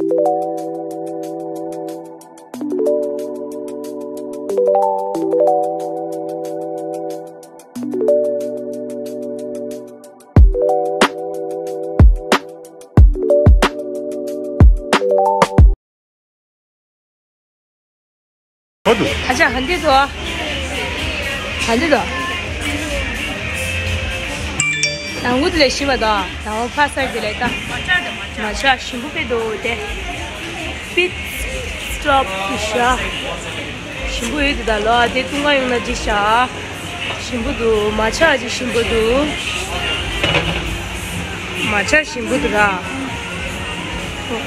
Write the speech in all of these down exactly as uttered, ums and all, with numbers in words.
ཨ་ཅག་ཧན་དེ་དོ། ཧན་དེ་དོ། དང་པོ་དེ་ལས་ཤི་བ་དང་དང་པོ་ཕ་སར་དེ་ལས་ད། མ་ཆག་ཞིམ་པོ་དཔེ་འདུག་དེ། པིད་སི་ཊོབ་དེ་ཤ། ཞིམ་པོ་ཡོད་དེ་ད་ལོ་ཨ་དེ་བཏུང་ག་ཡོང་ན་ཅི་ཤ། ཞིམ་པོ་འདུག་མ་ཆག་ཅིག་ཞིམ་པོ་འདུག་མ་ཆག་ཞིམ་པོ་འདུག་ར། ཨོ་ཨོ།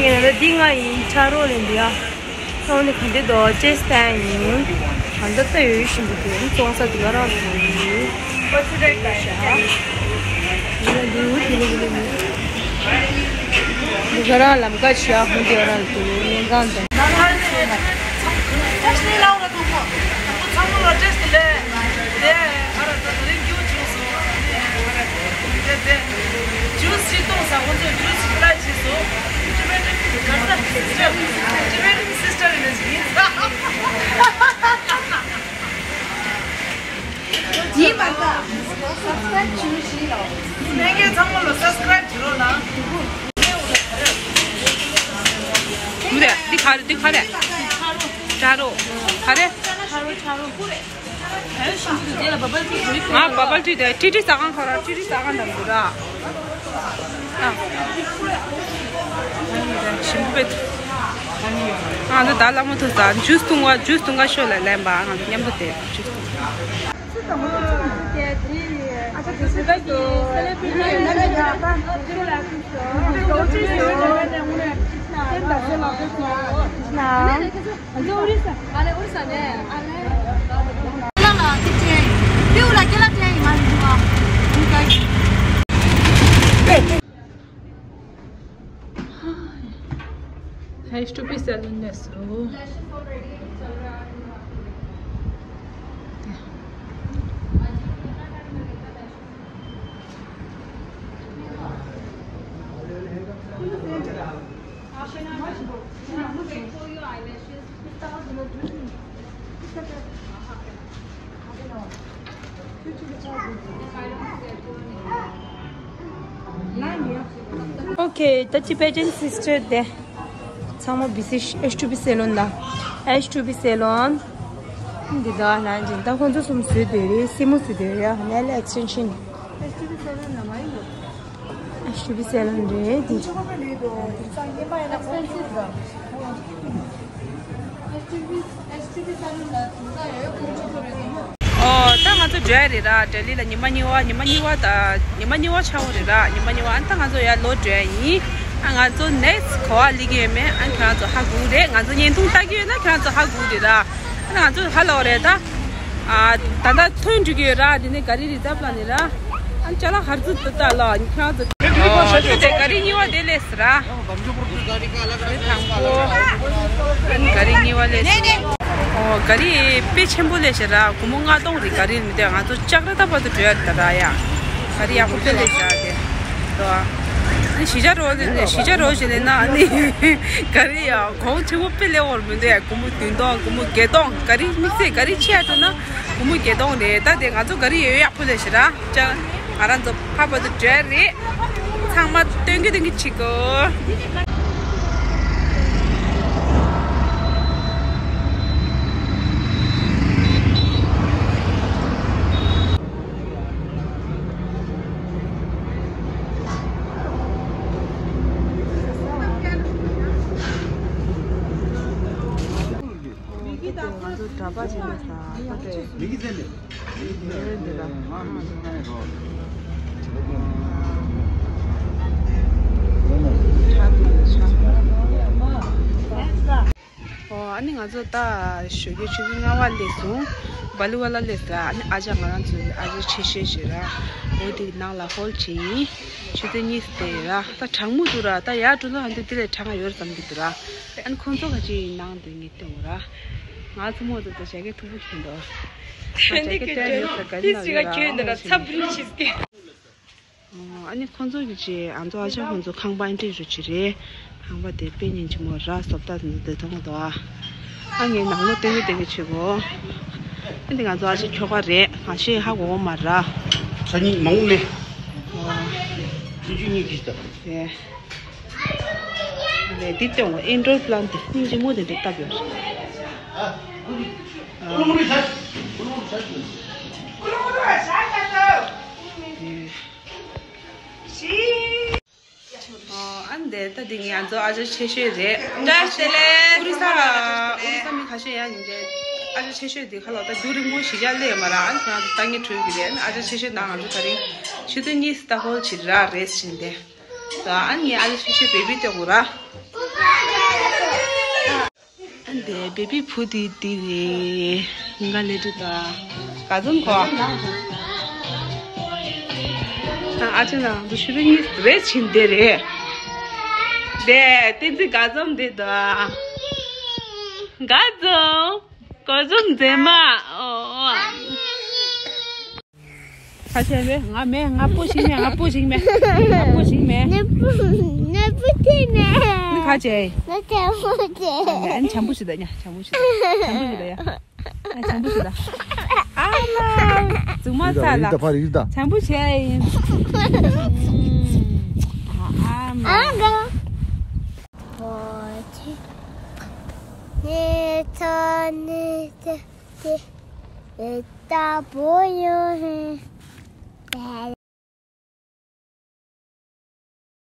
ཡིན་ན་ད་འདི་ང་ཡིན་ཆ་རོགས་ལེན་འདི་ཡ། ཨོ་ནི་ག་འདི་དོ་ཅེས་ཏན་ཡིན། ང་ད་ལྟ་ཡོད་ཞིམ་པོ་འདུག་བཙོང་ས་འདི་ག་རང་འདུག་འདི་ལ་འདུག་འདི་ལ་འདི་ལ་འདུག་འདི་ག་རང་ལམ་ཀ་ཆེ་ཡ་ཧོན་འདི་ག་རང་འདུག་སྨན་ཁང་དང་། ཚང་མ་ལ་བཀྲ་ཤིས་བདེ་ལེགས། དེ་ཨ་ར་ད་ད་རིང་རྒྱུ་བྱུང་སོང་། དེ་དེ་ཇུས་ཅིག་བཏུང་ས་ཁོང་ཚོས་ཇུས་ཅིག་བླ་བྱས་སོང་། Tibetan sister Tibetan sister ཡིན་ན་ཡིན་ས། ཡིན་པར་ད་subscribe བྱེད་རོགས་ཞེས་ལ། ལྷན་རྒྱས་ཚང་མ་ལ་subscribe བྱེད་རོགས་གནང་། འདི་ག་རེ་འདི་ག་རེ། ཆ་རོགས་ག་རེ། ཆ་རོགས་ཆ་རོགས། ང་བ་བལ་ཊི་དེ་ཊི་ཊི་ཟ་ཁང་ཁོ་ར་ཊི་ཊི་ཟ་ཁང་འདྲ་མི་འདུག་ར། ཨ། ཞིམ་པོ་དཔེ། ང་ཚོ་ད་ལ་མོ་ཐུག་ས་ཇུས་བཏུང་བ་ཇུས་བཏུང་ག་ཤོད་ལ་ལན་པ་ང་ཚོ་མཉམ་དུ་དེ་ཇུས་བཏུང་། ང་ཚོ་ཨོ་རི་ས། ཨ་ལེ་ཨོ་རི་ས་ནས་ཨ་ལེ། ལ་ལ་ཏི་ཅེ། ཏི་ཨུ་ལ་ཀེ་ལ་ཅེ་ཡི་མ་རི་ཏུ་བ། ཧེ་ཤ་ཊུ་པི་སེ་ལོན་ནས་སོ། ཨོ་ཁེ། ད་ཊི་བེ་ཊན་སི་སི་ཊར་དེ་ཚང་མ་བི་སི་ཨེཤ་ཊུ་བི་སེ་ལོན་ལ། ཨེཤ་ཊུ་བི་སེ་ལོན། འདི་ད་ལན་ཅིན་ད་ཁོང་ཚོ་གསུམ་བཟོས་དེ་རེད། སི་མོ་བཟོས་དེ་རེད། ནེལ་ཨེག་སི་ཊེན་ཤན། ཨེཤ་ཊུ་བི་སེ་ལོན་རེད་འདི། ཨོ་ད་ང་ཚོ་འགྲོ་ཡ་རེད་ར། ལྡི་ལི་ལ་ཉི་མ་གཉིས་པ། ཉི་མ་གཉིས་པ་ད་ཉི་མ་གཉིས་པ་ཆགས་ཡོད་རེད་ར། ཉི་མ་གཉིས་པ། ཨ་ད་ང་ཚོ་ཡར་ལོག་འགྲོ་ཡ་ཡིན། ཨ་ང་ཚོ་ནེག་སི་ག་པར་སླེབས་ཀྱི་ཡོད་མེད་ཨ་ཁྱེད་རང་ཚོ་ཧ་གོ་གི་རེད། ང་ཚོ་བརྙན་ཐུང་ལྟ་གི་ཡོད་ན་ཁྱེད་རང་ཚོ་ཧ་གོ་གི་རེད་ར། ཨ་ང་ཚོ་ཧ་ལོག་རེད་ད། ཨ་ད་ལྟ་ཐོན་འགྲོ་གི་ཡོད་ར། དེ་ནས་ག་རི་རི་ཛབ་ལ་ནི་ར། ཨ་ཅ་ལག་ཧར་ཙི་ཏུ་ཏ་ལ་ཁྱེད་རང་ཚོ། ཨོ་དེ་ག་རི་གཉིས་པ་དེ་སླེབས་སི་ར། དེ་དང་པོ། ཨ་ག་རི་གཉིས་པ་སླེབས་སི། ཨོ་ག་རི་དཔེ་ཆེན་པོ་སླེབས་སི་ར། སྒོར་མོ་ལྔ་སྟོང་རི་ག་རི་མི་འདུག་ང་ཚོ་ལྕགས་རི་ད་བར་དུ་འགྲོ་ཡ་རེད་ད་ར་ཡ། ག་རི་ཡག་པོ་དཔེ་སླེབས་སི་ར་དེ། ཨ་ནི་གཞིས་ཆགས་རོགས་དེ་ནས་གཞིས་ཆགས་རོགས་ཞེས་ལས་ན་ཨ་ནི་ག་རི་ཡ་གོང་ཆེན་པོ་དཔེ་སླེབས་ཡོད་མི་འདུག་ཡ། སྒོར་མོ་བདུན་སྟོང་སྒོར་མོ་བརྒྱད་སྟོང་ག་རི་དམིགས་བསལ་ག་རི་ཆེ་ཡ་འགྲོ་ན་སྒོར་མོ་བརྒྱད་སྟོང་རེད། ད་དེ་ང་ཚོ་ག་རི་ཡོད་ཡག་པོ་སླེབས་སི་ར། ཅང་ང་རང་ཚོ་ཕ་བར་དུ་འགྲོ་ཡ་རེད། ཚང་མ་སྟོན་གི་སྟོན་གི་བྱེད་གོ། ང་ཚོ་གྲྭ་པ་ཅིག་ལ་ས་ཁ་ཏེ། ཨོ་ཨ་ནི་ང་ཚོ་ད་ཞོགས་ཀས་ཆུ་ཚོད་ལྔ་པ་སླེབས་སོང་། སྦ་ལི་བ་ལ་སླེབས་ད། ཨ་ནི་ཨ་ཅག་ང་རང་ཚོའི་ཨ་ཅག་ཆེ་ཤོས་ཤིག་ར། འོ་དེ་གི་ནང་ལ་ཧོལ་ཅིག་ཡིན། ཆུ་ཚོད་གཉིས་སྟེ་ར། ད་གྲང་མོ་འདུག་ར། ད་ཡར་འགྲོ་ན་ཨ་འདི་དེ་ལས་གྲང་ང་ཡོད་རེད་བསམ་གི་འདུག་ར། ཨ་ནི་ཁོང་ཚོ་ག་ཅིག་ཡིན་ནང་དེ་ངས་སྟོན་འོ་ར། ང་ཚོ་མོ་དེ་ད་ཇེ་ཀེ་མཐུག་པོ་གྱོན་འདུག་ང་ཇེ་ཀེ་སྟོན་ཡོད་ས་ག་རི་ནང་ཡོད་ར། ཨ་ནི་ཁོང་ཚོ་གི་ཅིག་ཨ་ཚོ་ཨ་ཅག་ཁོང་ཚོ་ཁང་པ་འདི་འདྲས་རུ་ཅིག་རེད། ཁང་པ་དེ་དཔེ་སྙིང་རྗེ་མོ་ར། བཟོ་ལྟ་འདི་མཐོང་གི་འདུག་ཨ། ཨ་ངའི་ནང་ལོགས་སྟོན་གི་སྟོན་གི་བྱེད་གོ། ཨ་འདི་ང་ཚོ་ཨ་ཅེ་ཁྱོ་ག་རེད། ང་ཤེས་ཧ་གོ་གོ་མ་ར། ས་གཉིས་མང་པོ་མེད། ཨ། ཆུང་ཆུང་གཉིས་ཀྱིས་ད། ཨེ། ལས་འདི་སྟོན་གོ། ཨིན་ཌོར་པ་ལན་ཊི་དེ་སྙིང་རྗེ་མོ་དེ་འདྲ་བཏབ་ཡོད་རེད། ཨ། ཨ། ཨེ། ཨ་འདི་ད་འདི་ངའི་ཨ་ཚོ་ཨ་ཅག་ཆེ་ཤོས་རེད། བཀྲ་ཤིས་བདེ་ལེགས། ཨོ་རི་ས། ཨོ་རི་ས་མི་ཁ་ཤས་ཡང་ཡིན་གྱི། ཨ་ཅག་ཆེ་ཤོས་འདི་ཁ་ལོ་ད་རྒྱུན་རིང་པོ་གཞིས་ཆགས་སླེབས་ཡོད་མ་ར། ཨ་ཚོ་ང་ཚོ་ལྟ་ངན་འཕྲོད་ཀྱི་རེད། ཨ་ཅག་ཆེ་ཤོས་ནང་ང་ཚོ་ད་རིང་ཆུ་ཚོད་གཉིས་ལྟ་སྐོར་བྱེད་ར་རེས་བྱིན་ཏེ། ད་ཨ་ངའི་ཨ་ཅག་ཆེ་ཤོས་བེ་བི་སྟོན་གོ་ར། ཨ་འདི་བེ་བི་བུ་དེ་འདི་རེད། ཉིན་ག་ལས་དྲི་ད་ག་འཛོམས་གོ། ཨ་ཅེ་ནང་དུ་ཤུ་རུ་གཉིས་རེད་ཕྱིན་དེ་རེད། དེ་བསྟན་འཛིན་ག་འཛོམས་དེ་ད། ག་འཛོམས། ག་འཛོམས་མཛེས་མ། ཨོ། ཁ་ཆེ་བས་ང་མེད། ང་པོ་ཞིག་མེད། ང་པོ་ཞིག་མེད། ང་པོ་ཞིག་མེད། ནེ་པོ་ནེ་པོ་ཏི་མེད། ནི་ཁ་ཆེ། ང་ཆམ་པོ་ཆེ། ཨ་ནི་ཆམ་པོ་ཞིག་ད་ཉ། ཆམ་པོ་ཞིག་ད། ཆམ་པོ་ཞིག་ད་ཡ། ཨ་ཆམ་པོ་ཞིག་ད། ཨ་ལ། ཙུ་མ་ཚ་ལ། ཡིག་ད་ཕར་ཡིག་ད། ཆམ་པོ་ཆེ་ཡིན། ཨ་མ། ཨ་ག་ནེ་ཚ་ནེ་ཚ་ཏེ་ཏེ་ཏ་པོ་ཡོ་ཧེ།